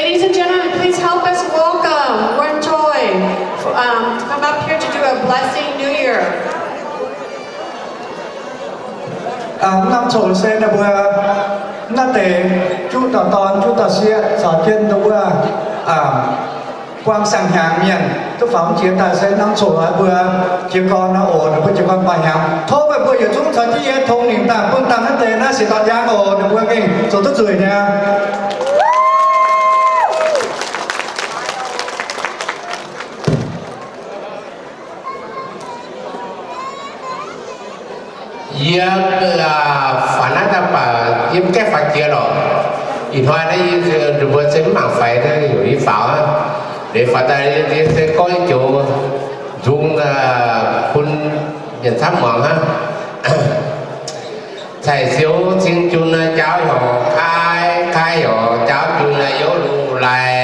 Ladies and gentlemen, please help us welcome Wuonh Joy, um, to come up here to do a blessing New Year. Aa, norm coc se ninh mbuo naaiv deix juqv dauh dorn juqv dauh sieqv caux jienv ninh mbuo, aa, buang siang-hnyangx mienh duqv faaux jiex daaih se norm coc mbuo jiez gorn nor oc. Ninh mbuo jiez gorn baac hnyangx. Tov meih mbuo yietc zungv caux jienv yie tongx nimc daaih bun dangh naaiv deix naaiv siec dorn njang oc. Ninh mbuo gengh zoux duqv nzueic niaa. Yie faaux naaiv daaih baac yie mv gaengh faaux jiex lorqc. Ih hnoi naaiv yie mbuo se mv mangc faix, heuc yie faaux. Liuz faaux daaih yie se gorngv joux nzung bun mienh camv muangx hnangv. Cai siou cing jun jaauv heuc kai, kai heuc jaauv jun youv luv lai.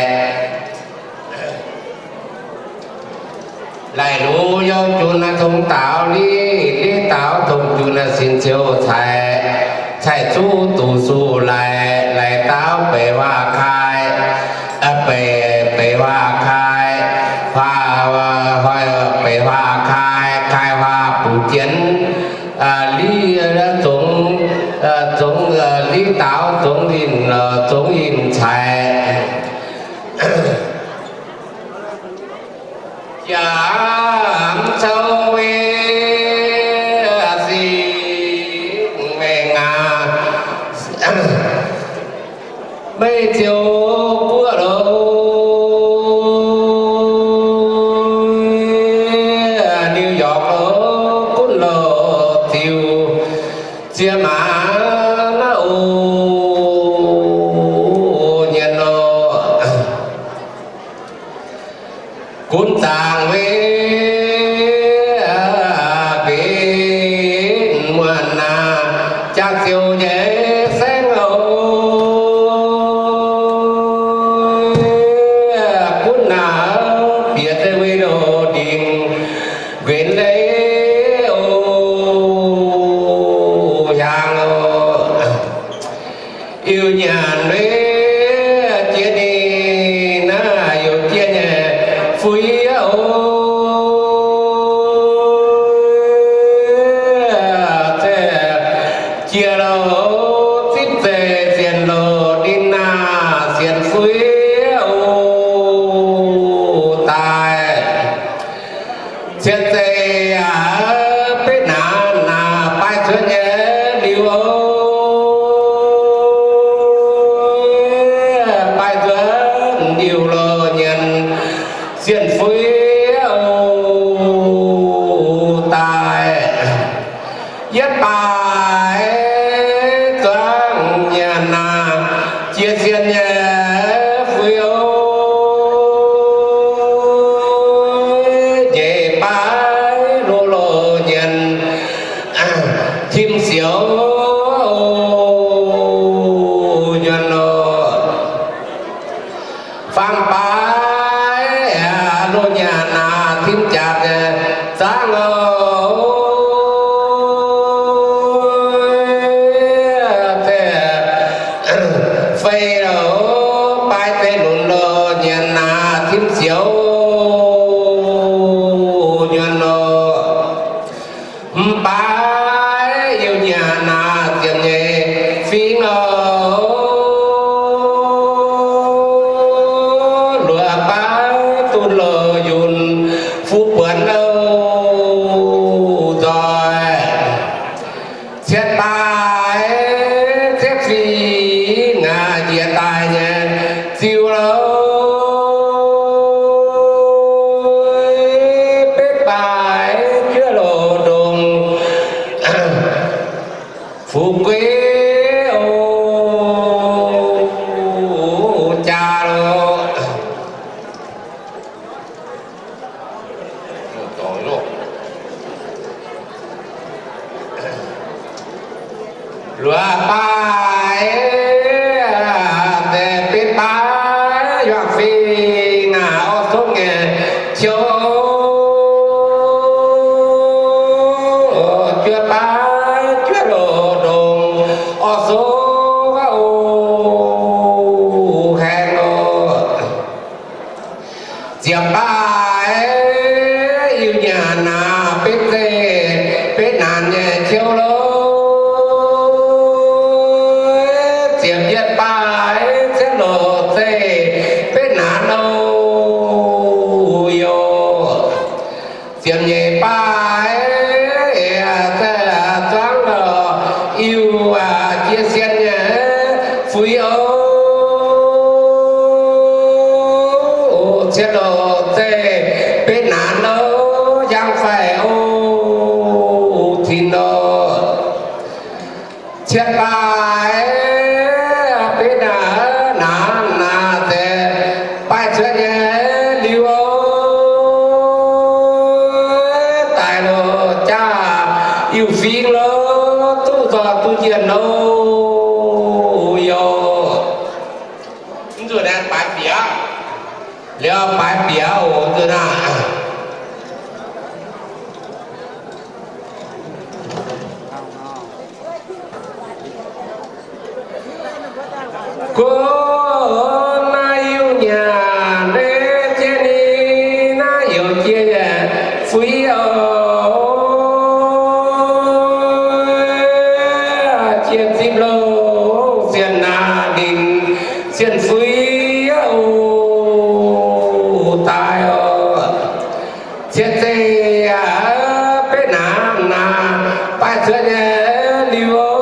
Lai luv youv jun tong daaux liv, liv daaux tong jun sin siou cai. Cai zuqv duqv suv lai, lai daaux beic huaav kai, beic, beic huaav kai, huaav, beic huaav kai, kai huaav buv jienv, liv zongx, zongx, liv daaux zongx yinh, zongx yinh cai. Jaax mv cou weic singx mengh aac, meih ziouc buoqv loh, New York loh, gunv loh, ziux ziex maaz naaiv oc, nyienx loh. Gunv zaangc weic mbenc muonh naaic, jangx ziouc nyei saengv oc. Gunv naaic bieqc deix weic loz-ndingc nquenx leiz oc, hiaangx oc. Iu nyanc weic jiex ninh naaiv, iu jiex nyei fuix oc. Jiex loh zipv zeiz sienx loh ninh naaiv, sienx fuix oc daaih. Cien zeiz yaac betv naanc naaic, baaix cuotv nyei liuz oc. Baaix cuotv liuz loh nyienx sienx fuix oc daaih. Yietv baaix zuangx nyanc naaic, jiex sienx nyei fuix oc. Nyeic baaix loz loh nyienx tim siouc nyanc loh. Faam baaix loz nyanc naaic, tim jaax nyei zaangv oc. Fei loh baaix deix lunx loh nyienx naaic, tim siouc nyanc loh. Mv baaix youh nyanc naaic, ziepc nyeic fingx oc. Luoqc baaix dunh loh yunh fuqv buonc oc nzoih. Cietv baaix cietv fingx aac, njiec daaih nyei ziux loh. Betv baaix juov loh ndongc fu'jueiv oc, jaa loh. Luoqc baaix, deix betv baaix Cietv loh zeiv betv naanc nor, yangh faix o, tin nor. Cietv baaix betv naanc naaic, baaix cuotv nyei liuz o, daaih loh jaax, iu fingx loh, duqv nzoih duqv jienh loh, yoh. Mv nzunc naaiv baaix bieqc, liuz baaix bieqc oc, nzunc naaiv. Gorngv naaiv Iu-Mienh naaiv jiex ninh naaiv youc jiex fuix oc, jiex zipv loh, sienh naaic ninh sienh fuix oc, daaih oc. Cietv zeiv betv naanc naaic, baaix cuotv nyei liuz,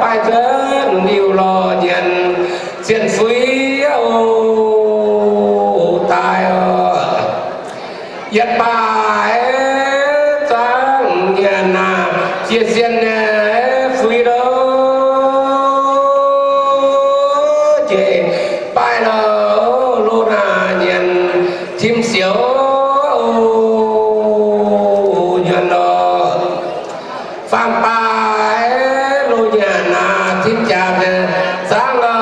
baaix cuotv liuz lorz nyanc cien-fuix oc, daaih oc. Yietc baaix zuangx nyanc naaic, jiex sien nyei fuix loh, jiex baaix loh, loh naaic nyanc tim siouc oc, nyanc oc. Faam baaix loh nyanc naaic tim jaax nyei zaangv oc.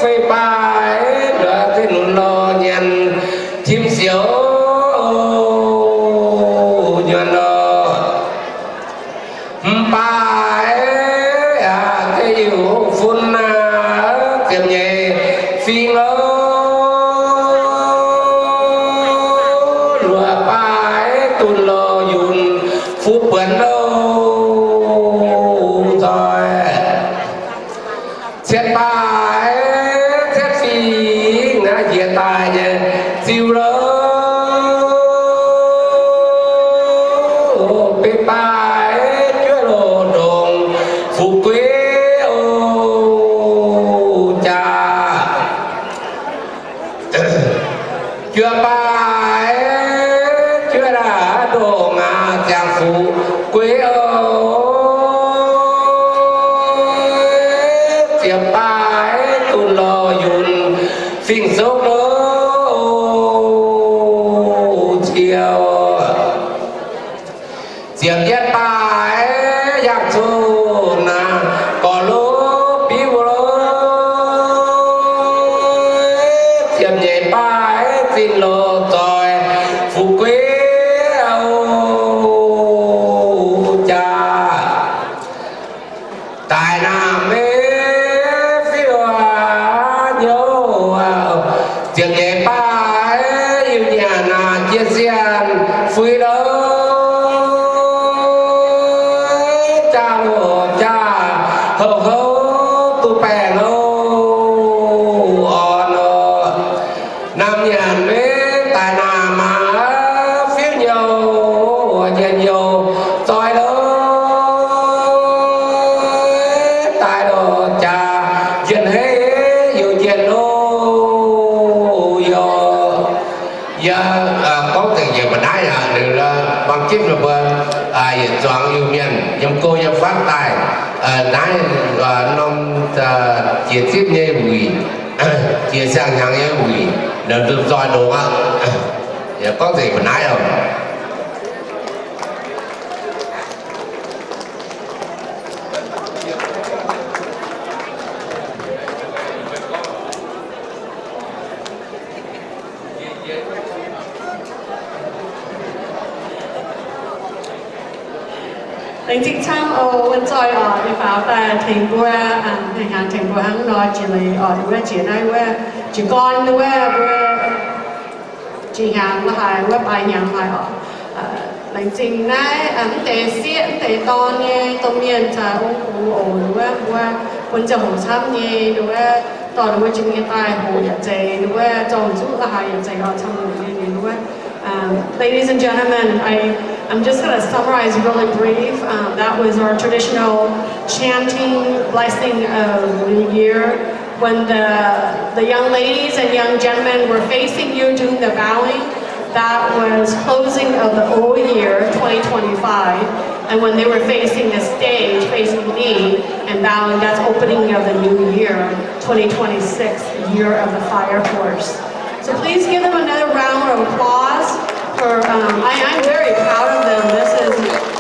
Feix baaix ndortv deix nunc loh nyanc tim siouc oc, nyanc oc. M'baaix aqv, deix yiuc fun aqv, ziepc nyeic fingx oc. Luoqc baaix dunh loh yunh fu'buonc oc, nzoih. Cietv baaix cietv fingx naaiv njiec daaih nyei ziux loh. Betv baaix juov loh ndongc fu'jueiv oc, jaax. Juov baaix juov ndongc aqv, ziangh fu'jueiv oc. Ziepc baaix dunh loh yunh fingx-soqv loh, ziouc. Ziepc yietv baaix yangh coqv naaic gorx loh biuv loh. Ziepc nyeic baaix zinh loh zoih fu'jueiv oc, jaax. Daaih naaic maiv fiuv aqv, nyouz aqv. Ziepc nyeic baaix Iu-Mienh naaic jiex sienh fuix loh, jaax loh jaax, houc houv duqv baengh loh, orn loh. Naamh nyanc maiv daaih naaic maah, fiuv nyouz njiec nyouz zoih loh, daaih loh jaax, njien-heiv youz njien loh, youz. Yie gorngv zengc njiec mbu'naaiv aqv, liuz muangx jienv meih mbuo yietc zuangx Iu-Mienh yiem go yiem fatv daaih, naaiv norm jiex zipv nyei wuic, jiex siang-hnyangx nyei wuic, naaiv nzunc zoih ndongc aqv. Yie gorngv zengc mbu'naaiv oc. Laengz zingh camv oc, wuov nzoih oc, ninh faaux daaih tengx mbuo, hnangv hnyangx tengx mbuo hnangv nor jiex leiz oc, wuov jiex naaiv wuov jiez gorn wuov, mbuo jiex hnyangx la'haaix wuov baaix hnyangx haaix oc. Laengz zingh naaiv mv deix sieqv mv deix dorn nyei domh mienh caux ong-gux oc, wuov mbuo bun ziangh hoc camv nyei, wuov dorh ninh mbuo jiex nyei daaih hoqc yaac zeiz, wuov zorng zuqv la'haaix yaac zeiz oc, camv nyei wuov. Ladies and gentlemen, I I'm just going to summarize really brief. Um, that was our traditional chanting blessing of New Year. When the, the young ladies and young gentlemen were facing you doing the bowing, that was closing of the old year, twenty twenty-five. And when they were facing the stage, facing me, and bowing, that's opening of the new year, twenty twenty-six, year of the fire horse. So please give them another round of applause for, um, I, I'm very proud of them. This is,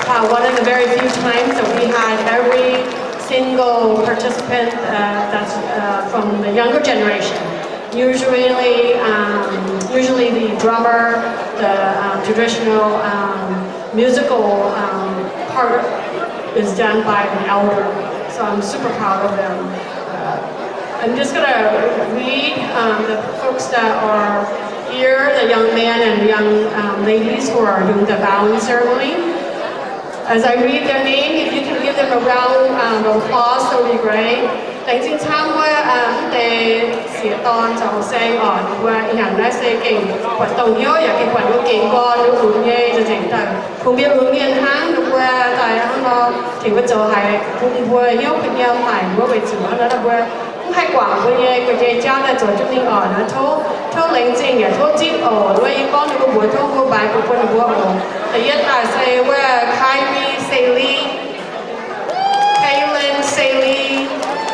uh, one of the very few times that we had every single participant, uh, that's, uh, from the younger generation. Usually, um, usually the drummer, the, um, traditional, um, musical, um, part is done by the elder. So I'm super proud of them. Uh, I'm just gonna read, um, the folks that are here, the young men and young, um, ladies who are doing the bowing ceremony. As I read their name, if you can give them a round, um, of applause, that would be great. Laengz zingh camv wuov, um, mv deix sieqv dorn caux saeng oc, ninh mbuo ih hnyangx naaiv se gengh buatc dongh hnyouv yaac gengh buatc ninh mbuo gengh gorn ninh mbuo lunx nyei, za'gengh daaih kungx mbienv lunx mienh hnangv. Ninh mbuo daaih hnangv nor tengx mbuo zoux haic, bun mbuo hnyouv kuh nyiemv haic. Mbuo weic zuqc hnangv nor mbuo mv haih guangc mbuo nyei guei-jei jauv daaih zoux jienv mingh oc. Tov, tov laengz zingh yaac tov zipv oc. Wuov yie gorngv ninh mbuo mbuox tov mbuo mbaix bun mbuo oc. Da'yietv daaih se wuov Kyrie Seli, Kaylin Seli,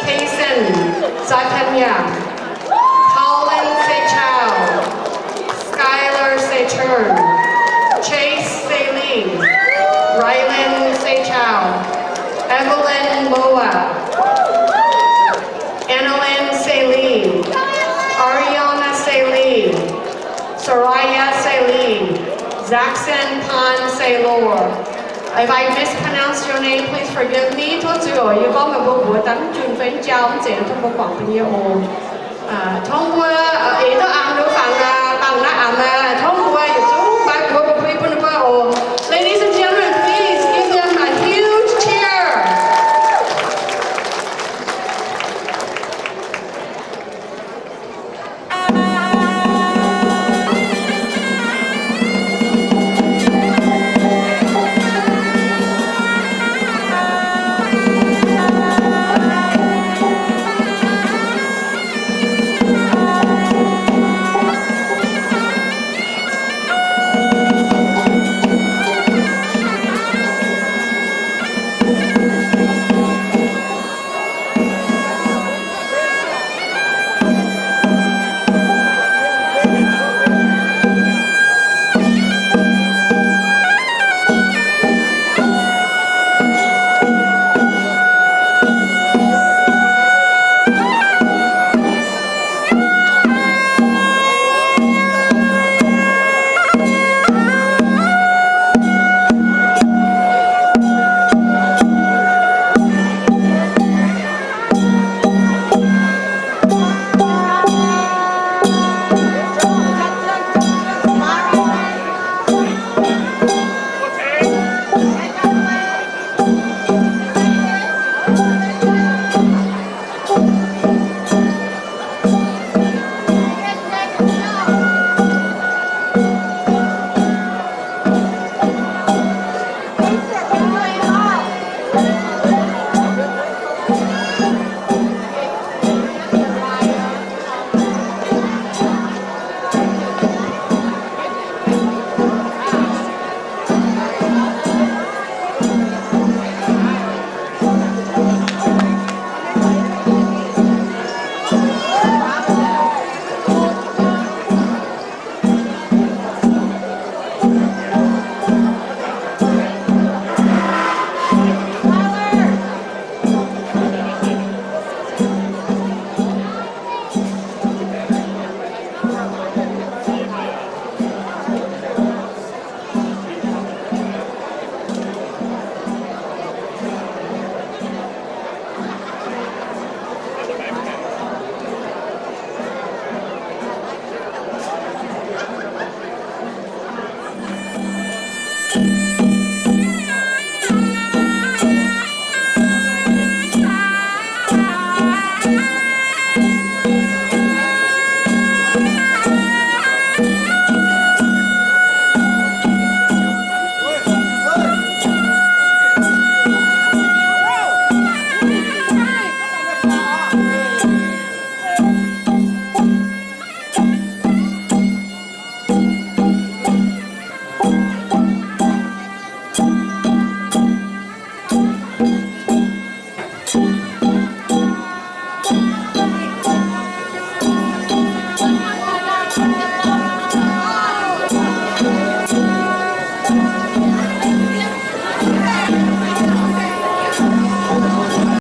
Kaysen Zatanya, Colin Sechao, Skylar Sechern, Chase Seli, Rylan Sechao, Evelyn Moa, Annalyn Seli, Ariana Seli, Soraya Seli, Zaxon Pan Selor. If I mispronounce your name, please forgive me. Tov zuiz oc, yie gorngv meih mbuo mbuox daaih mv junc fai mv jauv mv zeiz, tov mbuo guangc bun yie oc. Tov mbuo eix douh amx nduov fangx aqv, dangh naaiv amx aqv, tov mbuo yietc zungv baaix buoz bun ninh mbuo oc. Ladies and gentlemen, please give them a huge cheer.